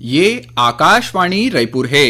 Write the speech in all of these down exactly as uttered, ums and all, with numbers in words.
ये आकाशवाणी रायपुर हे।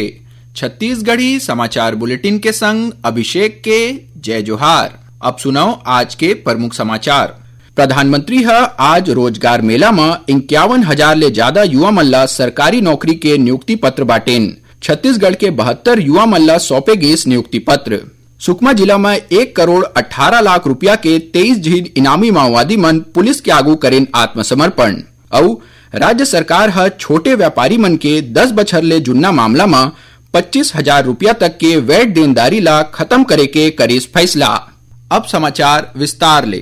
छत्तीसगढ़ी समाचार बुलेटिन के संग अभिषेक के जय जोहार। अब सुनव आज के प्रमुख समाचार। प्रधानमंत्री ह आज रोजगार मेला म इक्यावन हजार ले जादा युवा मन ल सरकारी नौकरी के नियुक्ति पत्र बांटिन। छत्तीसगढ़ के बहत्तर युवा मन ल सौंपे गिस नियुक्ति पत्र। सुकमा जिला म एक करोड़ अट्ठारह लाख रुपया के तेईस झिन इनामी माओवादी मन पुलिस के आगू करिन आत्मसमर्पण। अउ राज्य सरकार ह छोटे व्यापारी मन के दस बछर ले जुन्ना मामला म पच्चीस हजार रुपया तक के वैट देनदारी ला खत्म करे के करिस फैसला। अब समाचार विस्तार ले।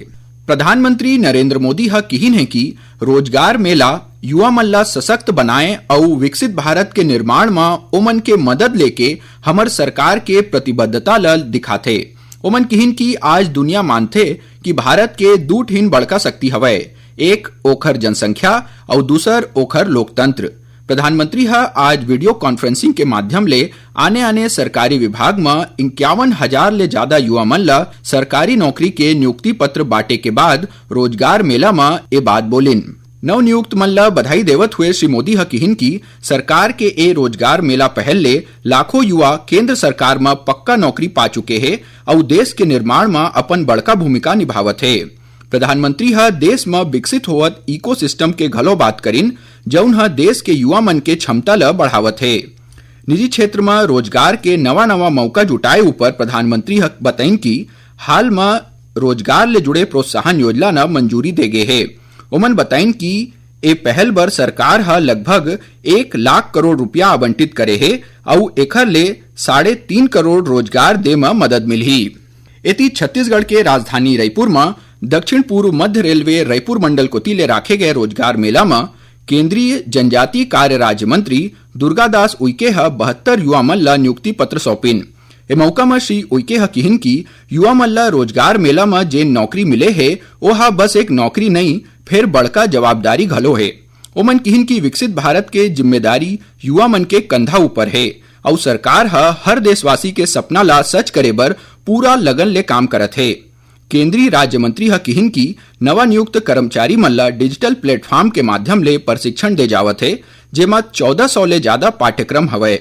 प्रधानमंत्री नरेंद्र मोदी ह किहिन हे कि रोजगार मेला युवा मन ला सशक्त बनाए अउ विकसित भारत के निर्माण म ओमन के मदद लेके हमर सरकार के प्रतिबद्धता ल दिखाथे। ओमन किहिन कि आज दुनिया मानथे कि भारत के दू ठिन बड़का शक्ति हवय, एक ओखर जनसंख्या अउ दूसर ओखर लोकतंत्र। प्रधानमंत्री ह आज वीडियो कॉन्फ्रेंसिंग के माध्यम ले आने-आने सरकारी विभाग म इक्यावन हजार ले जादा युवा मन ल सरकारी नौकरी के नियुक्ति पत्र बांटे के बाद रोजगार मेला म ए बात बोलिन। नवनियुक्त मन ल बधाई देवत हुए श्री मोदी ह किहिन कि सरकार के ए रोजगार मेला पहल ले लाखों युवा केंद्र सरकार म पक्का नौकरी पा चुके हे अउ देश के निर्माण म अपन बड़का भूमिका निभावत हे। प्रधानमंत्री ह देश म विकसित होवत इकोसिस्टम के घलो बात करिन, जउन ह देश के युवा मन के क्षमता ल बढ़ावत हे। निजी क्षेत्र म रोजगार के नवा-नवा मउका जुटाए ऊपर प्रधानमंत्री ह बतइन कि हाल म रोजगार ले जुड़े प्रोत्साहन योजना ल मंजूरी दे गे हे। ओमन बताइन कि ए पहल बर सरकार ह लगभग एक लाख करोड़ रुपया आवंटित करे हे अउ एखर ले साढ़े तीन करोड़ रोजगार दे म मदद मिलही। एती छत्तीसगढ़ के राजधानी रईपुर म दक्षिण पूर्व मध्य रेलवे रईपुर मंडल कोति ले राखे गए रोजगार मेला म केंद्रीय जनजातीय कार्य राज्य मंत्री दुर्गादास उइके ह बहत्तर युवा मन ल नियुक्ति पत्र सौंपिन। ए मउका म श्री उइके ह किहिन कि युवा मन ल रोजगार मेला म जेन नौकरी मिले हे, ओहा बस एक नौकरी नइ, फेर बड़का जवाबदारी घलो हे। ओमन किहिन कि विकसित भारत के जिम्मेदारी युवा मन के कंधा ऊपर हे, अउ सरकार ह हर देशवासी के सपना ला सच करे बर पूरा लगन ले काम करत हे। केंद्रीय राज्य मंत्री ह किहिन कि नवा नियुक्त कर्मचारी मन ला डिजिटल प्लेटफॉर्म के माध्यम ले प्रशिक्षण दे जावत हे, जेमा चौदह सौ ले जादा पाठ्यक्रम हवय।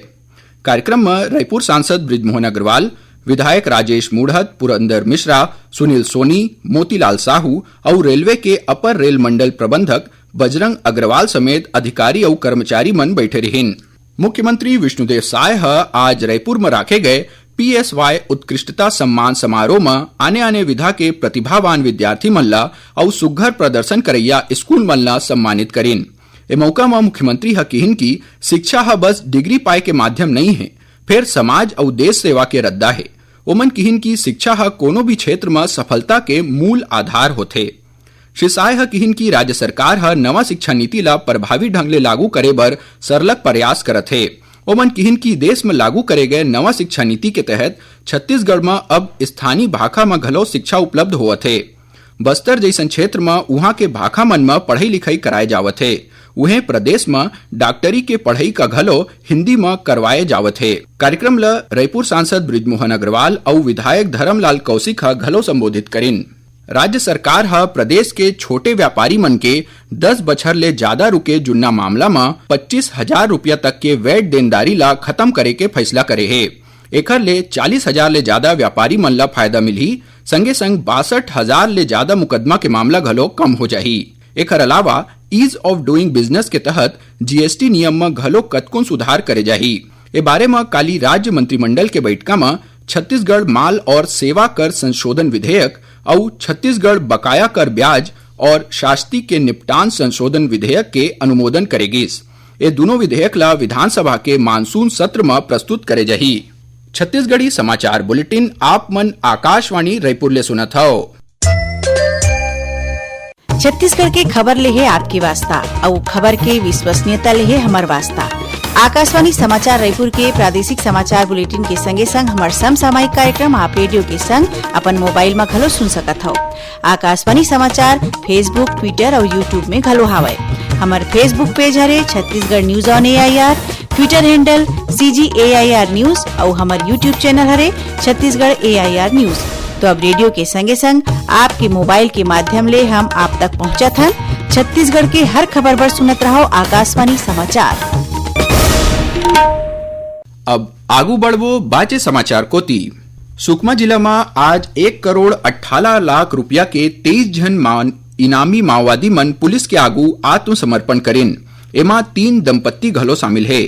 कार्यक्रम म रईपुर सांसद बृजमोहन अग्रवाल, विधायक राजेश मूढ़त, पुरंदर मिश्रा, सुनील सोनी, मोतीलाल साहू अउ रेलवे के अपर रेल मंडल प्रबंधक बजरंग अग्रवाल समेत अधिकारी अउ कर्मचारी मन बइठे रिहिन। मुख्यमंत्री विष्णुदेव साय ह आज रईपुर म राखे गए पीएसवाय उत्कृष्टता सम्मान समारोह म आने-आने विधा के प्रतिभावान विद्यार्थी मन ला अउ सुघ्घर प्रदर्शन करइया स्कूल मन ला सम्मानित करिन। ए मउका म मुख्यमंत्री ह किहिन कि शिक्षा ह बस डिग्री पाए के माध्यम नइ हे, फेर समाज अउ देश सेवा के रद्दा हे। ओमन किहिन कि शिक्षा ह कोनो भी क्षेत्र म सफलता के मूल आधार होथे। श्री साय ह किहिन कि राज्य सरकार ह नवा शिक्षा नीति ला प्रभावी ढंग ले लागू करे बर सरलग प्रयास करत हे। ओमन किहिन कि देश म लागू करे गए नवा शिक्षा नीति के तहत छत्तीसगढ़ म अब स्थानीय भाखा म घलो शिक्षा उपलब्ध होवत हे। बस्तर जइसन क्षेत्र म उहां के भाखा मन म पढ़ई लिखई कराए जावत हे। उहें, प्रदेश म डॉक्टरी के पढ़ई का घलो हिंदी म करवाए जावत हे। कार्यक्रम ल रईपुर सांसद बृजमोहन अग्रवाल अउ विधायक धरमलाल कौशिक ह घलो संबोधित करिन। राज्य सरकार ह प्रदेश के छोटे व्यापारी मन के दस बछर ले जादा रुके जुन्ना मामला म पच्चीस हजार रुपया तक के वैट देनदारी ला खत्म करे के फैसला करे हे। एखर ले चालीस हजार ले जादा व्यापारी मन ला फायदा मिलही, संगे संग बासठ हजार ले जादा मुकदमा के मामला घलो कम हो जाही। एखर अलावा ईज ऑफ डूइंग बिजनेस के तहत जीएसटी नियम म घलो कतकोन सुधार करे जाही। ए बारे म काली राज्य मंत्रिमंडल के बइठका म छत्तीसगढ़ माल और सेवा कर संशोधन विधेयक अउ छत्तीसगढ़ बकाया कर ब्याज और शास्ती के निपटान संशोधन विधेयक के अनुमोदन करे गिस। ए दूनों विधेयक ला विधानसभा के मानसून सत्र म प्रस्तुत करे जाही। छत्तीसगढ़ी समाचार बुलेटिन आप मन आकाशवाणी रायपुर ले सुनत हव। छत्तीसगढ़ के खबर ले हे आपके वास्ता, अउ खबर के विश्वसनीयता ले हे हमर वास्ता। आकाशवाणी समाचार रायपुर के प्रादेशिक समाचार बुलेटिन के संगे संग हमर समसामयिक कार्यक्रम आप रेडियो के संग अपन मोबाइल म घलो सुन सकत हव। आकाशवाणी समाचार Facebook, Twitter अउ YouTube में घलो हावय। हमर Facebook पेज हरे Chhattisgarh news on AIR, Twitter handle CG AIR news अउ हमर YouTube चैनल हरे छत्तीसगढ़ एआईआर न्यूज। तो अब रेडियो के संगे संग आपके मोबाइल के माध्यम ले हम आप तक पहुंचत हन। छत्तीसगढ़ के हर खबर बर सुनत रहव आकाशवाणी समाचार। अब आगू बढ़बो बाचे समाचार कोति। सुकमा जिला म आज एक करोड़ अट्ठारह लाख रुपया के तेईस झन मान-, इनामी माओवादी मन पुलिस के आगू आत्मसमर्पण करिन। एमा तीन दंपत्ति घलो शामिल हे।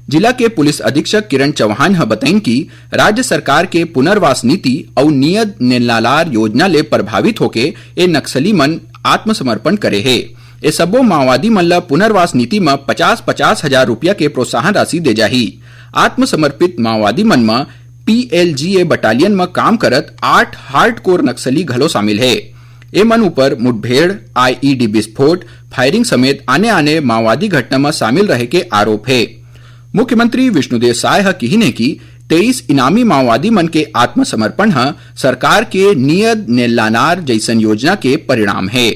जिला के पुलिस अधीक्षक किरण चौहान ह बताइन कि राज्य सरकार के पुनर्वास नीति अउ नियद नेलालार योजना ले प्रभावित होके ए नक्सली मन आत्मसमर्पण करे हे। ए सब्बो माओवादी मन ल पुनर्वास नीति म पचास पचास हजार रुपया के प्रोत्साहन राशि दे जाही। आत्मसमर्पित माओवादी मन म पीएलजीए बटालियन म काम करत आठ हार्डकोर नक्सली घलो शामिल हे। ए मन ऊपर मुठभेड़, आईईडी विस्फोट, फायरिंग समेत आने-आने माओवादी घटना म शामिल रहे के आरोप हे। मुख्यमंत्री विष्णुदेव साय ह किहिन हे कि तेईस इनामी माओवादी मन के आत्मसमर्पण ह सरकार के नियद नेल्लानार जइसन योजना के परिणाम हे।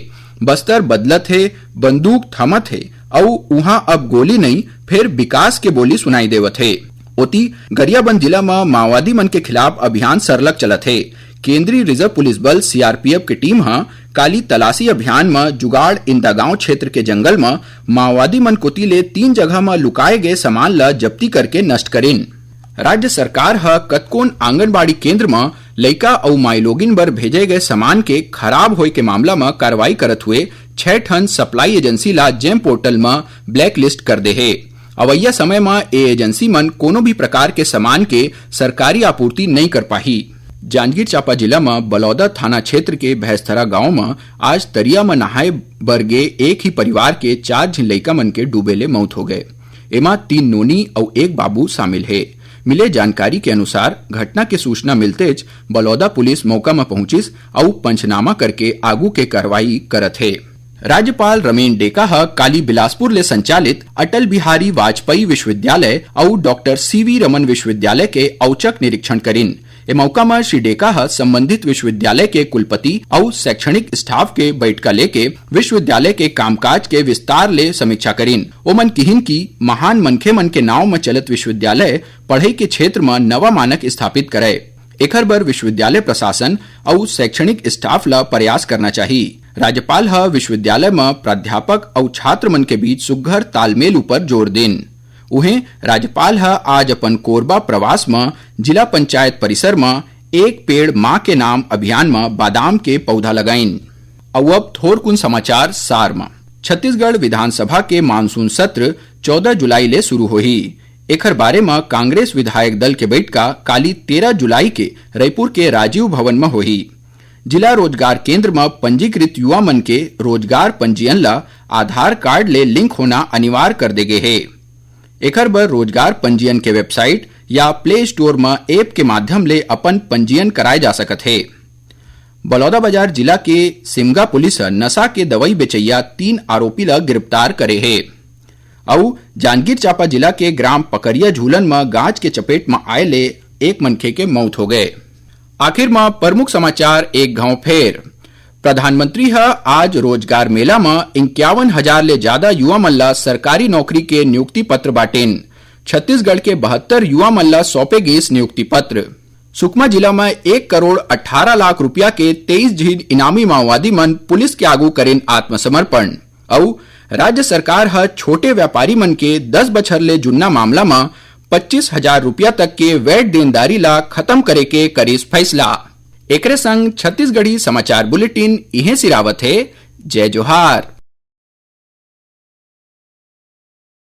बस्तर बदलत हे, बंदूक थमत हे, अउ उहां अब गोली नइ, फेर विकास के बोली सुनाई देवत हे। ओती, गरियाबंद जिला म माओवादी मन के खिलाफ अभियान सरलग चलत हे। केंद्रीय रिजर्व पुलिस बल, सीआरपीएफ, के टीम ह काली तलाशी अभियान म जुगाड़ इंदागांव क्षेत्र के जंगल म माओवादी मन कोति ले तीन जगह म लुकाए गए सामान ल जब्ती करके नष्ट करिन। राज्य सरकार ह कतकोन आंगनबाड़ी केंद्र म लइका अउ माईलोगिन बर भेजे गए सामान के खराब होए के मामला म कार्रवाई करत हुए छह ठन सप्लाई एजेंसी ला जेम पोर्टल म ब्लैकलिस्ट कर दे हे। अवइया समय म ए एजेंसी मन कोनो भी प्रकार के सामान के सरकारी आपूर्ति नइ कर पाही। जांजगीर चांपा जिला म बलौदा थाना क्षेत्र के भैंसथरा गांव म आज तरिया म नहाए बर गे एक ही परिवार के चार झिन लइका मन के डूबे ले मौत हो गए। एमा तीन नोनी अउ एक बाबू शामिल हे। मिले जानकारी के अनुसार, घटना के सूचना मिलतेच बलौदा पुलिस मौका म पहुंचिस अउ पंचनामा करके आगू के कार्रवाई करत हे। राज्यपाल रमेन डेका ह काली बिलासपुर ले संचालित अटल बिहारी वाजपेयी विश्वविद्यालय अउ डॉक्टर सीवी रमन विश्वविद्यालय के औचक निरीक्षण करिन। ए मौका म श्री डेका ह संबंधित विश्वविद्यालय के कुलपति अउ शैक्षणिक स्टाफ के बैठका लेके विश्वविद्यालय के कामकाज के विस्तार ले समीक्षा करिन। ओमन किहिन कि महान मनखे मन के नांव म चलत विश्वविद्यालय पढ़ई के क्षेत्र म नवा मानक स्थापित करय। एखर बर विश्वविद्यालय प्रशासन अउ शैक्षणिक स्टाफ ल प्रयास करना चाही। राज्यपाल ह विश्वविद्यालय म प्राध्यापक अउ छात्र मन के बीच सुघ्घर तालमेल ऊपर जोर दिन। उहें, राज्यपाल ह आज अपन कोरबा प्रवास म जिला पंचायत परिसर म एक पेड़ मां के नाम अभियान म बादाम के पौधा लगाइन। अउ अब थोरकुन समाचार सार म। छत्तीसगढ़ विधानसभा के मानसून सत्र चौदह जुलाई ले शुरू होही। एखर बारे म कांग्रेस विधायक दल के बैठका काली तेरह जुलाई के रईपुर के राजीव भवन म होही। जिला रोजगार केंद्र म पंजीकृत युवा मन के रोजगार पंजीयन ल आधार कार्ड ले लिंक होना अनिवार्य कर दे गे हे। एखर बर रोजगार पंजीयन के वेबसाइट या प्ले स्टोर म ऐप के माध्यम ले अपन पंजीयन कराए जा सकत हे। बलौदाबाजार जिला के सिमगा पुलिस ह नशा के दवई बेचइया तीन आरोपी ल गिरफ्तार करे हे। अउ जांजगीर चांपा जिला के ग्राम पकरिया झूलन म गांज के चपेट म आए ले एक मनखे के मौत हो गए। आखिर म प्रमुख समाचार एक घांव फेर। प्रधानमंत्री ह आज रोजगार मेला म इक्यावन हजार ले ज्यादा युवा मन ल सरकारी नौकरी के नियुक्ति पत्र बांटिन। छत्तीसगढ़ के बहत्तर युवा मन ल सौंपे गीस नियुक्ति पत्र। सुकमा जिला म एक करोड़ अट्ठारह लाख रुपया के तेईस झिन इनामी माओवादी मन पुलिस के आगू करिन आत्मसमर्पण। अउ राज्य सरकार ह छोटे व्यापारी मन के दस बछर ले जुन्ना मामला म पच्चीस हजार रुपया तक के वैट देनदारी ला खत्म करे के करिस फैसला। एकरे संग छत्तीसगढ़ी समाचार बुलेटिन इहें सिरावत हे। जय जोहार।